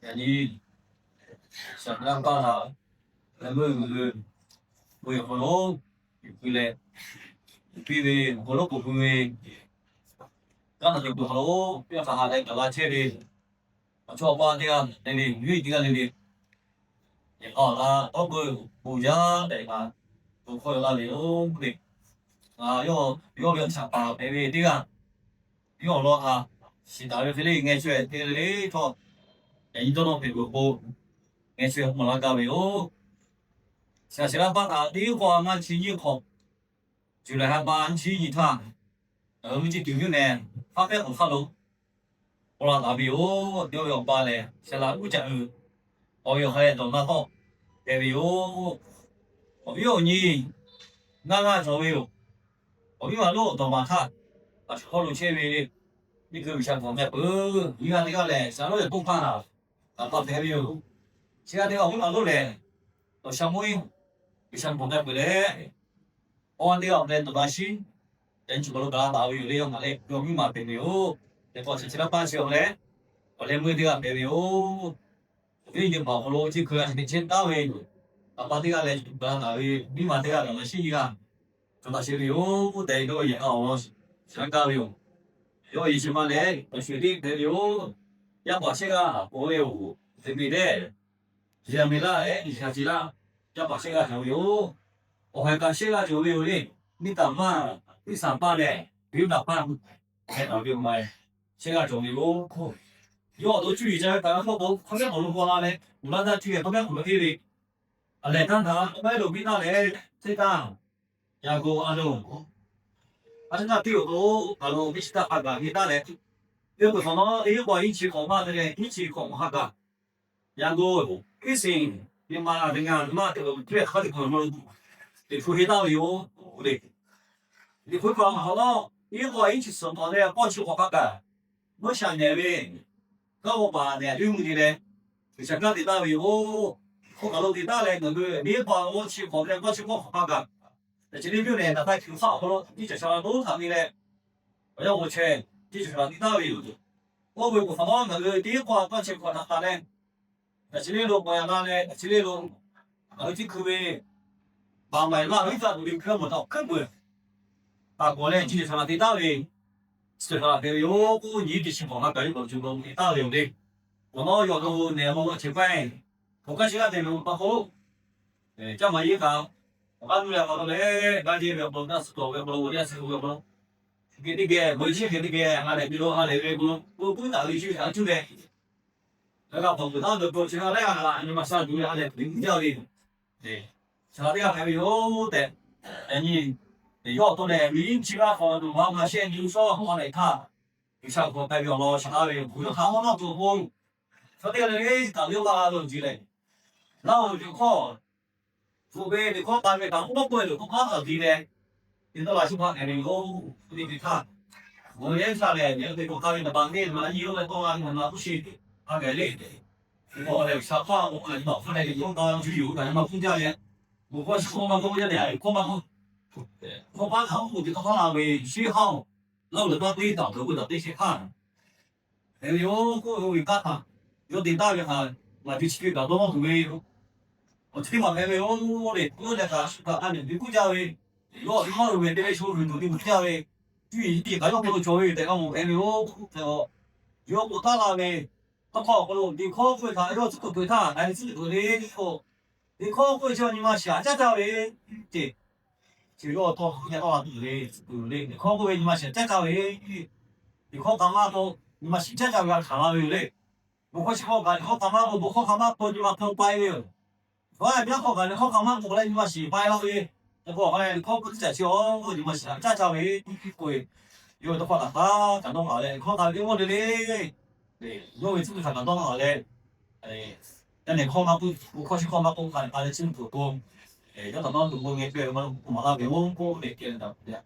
Yaꞈ nyi shaˍ laˇ paˇ htaꞈ leh meuˇ g'uiˬ ve awˬ hk'aw lo, piˇ leh, piˇ ve awˬ hk'aw lo k'oˍ pui ve, kanˉ htaꞈ tuˬ tuˬ hk'aw lo, piˇ hk'aˬ hk'aˬ leh gaˬ la chehˇ ve, awˬ chawˇ awˬ paˇ teˇ g'aˇ le le, yuˇ teˇ g'aˇ le le, yehˬ k'a awˬ la tawˇ keu bon yaˇ tehꞈ kaꞈ, bon hkawˇ yaw laˇ ve yoˬ le. Ngaˬ yawˇ ve awˬ shaˍ paˍ hpehꞈ ve teˇ g'aˇ, yawˇ awˬ lawn htaꞈ shiˍ taˍ ve hk'e le, ngaˬ shu te le htawˇ, yaꞈ nyi dawˇ nawˇ hpehꞈ ve awˬ pon, ngaˬ shu mawˬ laˇ gaˇ ve yoˬ. Shaˍ shiˍ laˇ paˇ htaꞈ teˇ k'awˇ ngaˇ chi nyiˇ hk'awꞈ, July ha pa nyiˇ chi nyiˇ htaˇ, ngaˬ hui chi tuˬ yuˬ nehˬ, haˉ pehˉ k'awꞈ hk'aˇ lo paw la taˍ ve yoˬ. Yawˇ ve awˬ pa lehˬ, shaˍ laꞈ uˉ caꞈ hui, awˬ ve awˬ hk'aw leh dawˬ na tawˆ hpehꞈ ve yoˬ. Awˬ viˉ awˬ nyi ngaˇ g'aˇ cawˬ ve yoˬ. Awˬ viˉ ma lonˉ awˬ dawˬ maˍ htaˇ, a shu hk'aw lo chehˇ ve, nyi keu G'uiˬsha bvuhꞈ meh peuˬ. Nyi g'aˇ teˇ g'aˇ lehˬ, shaˍ laꞈ uˉ lehˬ toˇ hpaˇ htaꞈ pa hpehꞈ ve yoˬ. Chi g'aˇ teˇ g'aˇ awˬ viˉ ma lonˉ lehˬ, awˬ shaˍ mawˇ iˉ G'uiˬsha bvuhꞈ meh peuˬ leh, awˬ g'aˇ teˇ g'aˇ awˬ leh dawˬ na shiˉ, yaꞈ nyi chi kaˬ lo gaˬ la taˍ ve yoˬ le. Yawˇ ngaˬ leh yawˇ miˇ ma hpehꞈ ve yoˬ. Teˇ k'awꞈ chi chi laˇ paˇ chi awˬ leh, awˬ leh meuˇ teˇ g'aˇ hpehꞈ ve yoˬ. Awˬ viˉ nyi ma awˬ hk'aw lo chi hkui a chi hpehꞈ chehˇ taˍ ve yoˬ. A pa teˇ g'aˇ leh gaˬ la taˍ ve, miˇ ma teˇ g'aˇ gaˬ la shiˉ nyi g'aˇ, gaˬ la shehˍ ve yoˬ tehꞈ, yawˇ yehˬ k'a awˬ lawn shaˉ gaˇ ve yoˬ. Yawˇ yehˬ chi ma lehˬ, awˬ shuˍ tiˉ hpehꞈ ve yoˬ. Yaˇ paˍ shehˆ g'aˇ k'oˆ ve yoˬ. Te miˬ lehˬ, Yaˇ miˬ laˇ leh G'uiˬsha ci laˇ, yaˇ paˍ shehˆ g'aˇ cawˬ ve yoˬ. Awˬ haiˬ kaꞈ shehˆ g'aˇ cawˬ ve yoˬ le. Niˇ taˍ maˇ, Iˉsaˍpaˆ leh Yuˇdaꞈ paˇ, hk'e taˍ ve ma, shehˆ g'aˇ cawˬ ve yoˬ. Yawˇ awˬ to cuˇ yiˍ ca ve kaꞈ, hk'aw to hk'aw mehˉ k'awꞈ lo paw la leh, uˬ laˇ taˇ cuˇ leh hk'aw mehˉ k'awꞈ lo heˆ ve, a lehˬ taˇ htaꞈ hk'aw mehˉ lo biˇ taˇ leh, teˇ taˇ, Yaˇ gu a lo, a teˇ taˇ tiˉ awˬ to, a lo biˇ chi taˇ hk'a gaˬ biˇ taˇ leh, teˇ peuˬ hk'awꞈ nawˉ, teˇ pawˆ iˉ chi hk'awꞈ maˇ te leh iˉ chi hk'awꞈ hk'a gaˬ, Yaˇ gu, iˉ siˍ, nyi ma teˇ g'aˇ maˇ te leh, hk'aˇ teˇ hk'awꞈ lo, Liꞈ hpu henˇ taˍ ve yoˬ le. Liꞈ hpu hk'aw hk'awꞈ nawˉ, iˉ pawˆ iˉ chi suhˍ hk'awꞈ leh pawˆ chi hk'awꞈ hk'a gaˬ, Moˉseˍ nehˬ ve kanˉ g'aw paˍ nehˬ aꞈ teˇ mvuhˇ nyi leh, G'uiˬsha kanˉ te taˍ ve yoˬ. Hk'aw kaˬ lo te taˍ leh ngaˬ hui nyi paˍ awˬ chi hk'awꞈ leh pawˆ chi pawˆ hk'awꞈ hk'a gaˬ, chi teˇ peuˬ nehˬ naˍ htaˇ hkiˬ hk'aˆ awˬ hk'aw lo tiˇ caˬ sha la lonˉ htaꞈ nyi leh, awˬ yanˇ g'aw chehˇ tiˇ caˬ sha la te taˍ ve yoˬ. Oˇ ve k'o hk'awꞈ nawˉ ngaˬ hui teˇ pawˆ pawˆ chi hk'awꞈ htaꞈ hk'a leh, chi teˇ lo k'awꞈ yaꞈ la leh, chi teˇ lo ngaˬ hui teˇ hkui ve baˬ maˍ laˇ ve iˉ kaˆ tuˬ ve hkui mawˬ htaꞈ hkuiˉ peuˬ taˍ k'awꞈ leh, chi caˬ sha la te taˍ ve, chi caˬ sha la hpehꞈ ve yoˬ. K'oˆ nyi teˇ chi hk'awꞈ hk'a gaˬ iˉ kaˆ tuˬ lo te taˍ ve yoˬ le. K'awꞈ nawˉ yawˇ awˬ to nehˬ ma g'aw chehˇ paˇ, k'awꞈ kaˇ chi g'aˇ te lo pa k'o, caˇ maˍ yeˇ kaꞈ, awˬ g'aˇ nuˇ leh awˬ hk'aw lo leh g'aˇ jeˇ ve awˬ hk'aw lo, naˆ suh tawˍ ve awˬ hk'aw lo, awˬ yaˇ suh ve awˬ hk'aw lo, geh teˇ geh meuꞈ chehˇ geh teˇ geh a leh te lo a leh ve k'o, k'oˆ puiˉ taˍ ve chi a cuˇ leh, g'a g'a hpawnˬ peuˬ taˍ ve k'o, chi g'a leh a nyi ma sha tuˬ ve a leh tuˬ ve jaˇ ve, sha teˇ g'aˇ hpehꞈ ve yoˬ tehꞈ, yaꞈ nyi yawˇ awˬ to lehˬ, miˬ chi g'aˇ hk'awꞈ tuˬ maˇ maˇ shehˆ nyi shawˉ hawˉ leh htaˇ, G'uiˬsha hk'aw k'ai ve awˬ lawn shaˍ laˇ ve yoˬ. Hk'aˬ hk'e htaꞈ maˇ naˆ tuˬ k'o, chaw teˇ g'aˇ le le taˍ ve oˇ g'aˇ lo jiˬ lehˬ, laˇ oˬ ve hkawˇ, bvuhꞈ ve liꞈ hkawˇ k'ai ve kaꞈ, k'oˆ k'oˆ ve liꞈ hkawˇ hk'aˉ taˍ tiˉ leh, te dawˇ la shu hk'a hpehꞈ ve yoˬ. Teˇ hk'aˇ, ngaˬ hui yaˇ sha lehˬ, yaꞈ nyi teˇ k'awꞈ k'ai ve naˍ baˬ neˇ maˇ nyi oˇ ve tawˇ g'a ve naˍ baˬ k'oˆ sheˍ, a geh le, awˬ lehˬ shaˍ hk'aˇ k'o, a nyi ma hk'aˇ leh yawˇ g'a yuˬ yuˬ kaꞈ nyi ma hk'oˆ jaˇ leh, bon hkawˇ chi hkawˇ maˇ k'oˆ jaˇ leh, a lehˬ hkawˇ maˇ k'oˆ, hkawˇ paˉ hk'aˬ k'oˆ k'oˆ ve teˇ hk'awꞈ hk'aˇ la ve, shinˉ hawˇ laˇ oˬ leh paˇ teˇ taˍ tuˬ k'oˆ taˍ teˇ shehˍ hpaˇ hpehꞈ ve yoˬ. K'oˆ ve kanˉ htaꞈ yawˇ te taˍ ve htaꞈ ngaˬ hui chi hk'e kaꞈ dawˇ nawˇ tuˬ ve yoˬ. Awˬ chi teˇ maˬ hpehꞈ ve yoˬ le. Yawˇ lehˬ kaꞈ shu kaꞈ a nyi ve k'oˆ jaˇ ve, yawˇ awˬ hk'aw lo ve teˇ g'aˇ shu ve tuˬ teˇ maˬ jaˇ ve, cuˇ yiˍ tiˉ kaꞈ yawˇ hk'aw lo cawˬ ve tehꞈ g'a mawˬ hpehꞈ ve yoˬ. K'oˆ hk'e, yawˇ k'oˆ taˍ la ve, tawˇ hkawˇ awˬ hk'aw lo liꞈ hkawˇ k'oˆ ve htaꞈ yawˇ tcuhˉ kuiˬ htaˇ a nyi tcuhˉ kuiˬ le k'o, liꞈ hkawˇ k'oˆ ve chi nyi ma shiˍ a caˉ caˇ ve ce. Chi yawˇ tawˇ hkawˇ nyi taˍ ve, liꞈ hkawˇ k'oˆ ve nyi ma shiˍ a caˉ caˇ ve, liꞈ hkawˇ hk'aˬ maˇ k'o, nyi ma shiˍ caˉ caˇ ve g'a hkanˍ la ve yoˬ le. Bon hkawˇ chi hkawˇ kaꞈ liꞈ hkawˇ hk'aˬ maˇ k'o, bon hkawˇ hk'aˬ maˇ k'o nyi ma hk'aw k'ai ve yoˬ. Awˬ yanˇ hkawˇ kaꞈ liꞈ hkawˇ hk'aˬ maˇ k'o leh nyi ma shiˍ pai la ve, awˬ hk'aw liꞈ hkawˇ k'oˆ teˇ caꞈ chi awˬ nyi ma shiˍ a caˉ caˇ ve k'oˆ ve, yawˇ ve tawˇ hkawˇ htaꞈ hk'a kaꞈ dawˇ la leh, liꞈ hkawˇ hk'a ve teˇ g'aˇ le le, yawˇ ve tcuhˉ kuiˬ htaꞈ kaꞈ dawˇ la leh, yaˇ nehˬ hkawˇ maˇ k'oˆ, bon hkawˇ chi hkawˇ maˇ k'oˆ hk'a leh tcuhˉ kuiˬ k'o, yawˇ htaꞈ nawˉ tuˬ bon ngeh k'ai ve maˇ k'oˆ maˍ laˇ ve yoˬ k'oˆ leh k'oˆ ve daꞈ.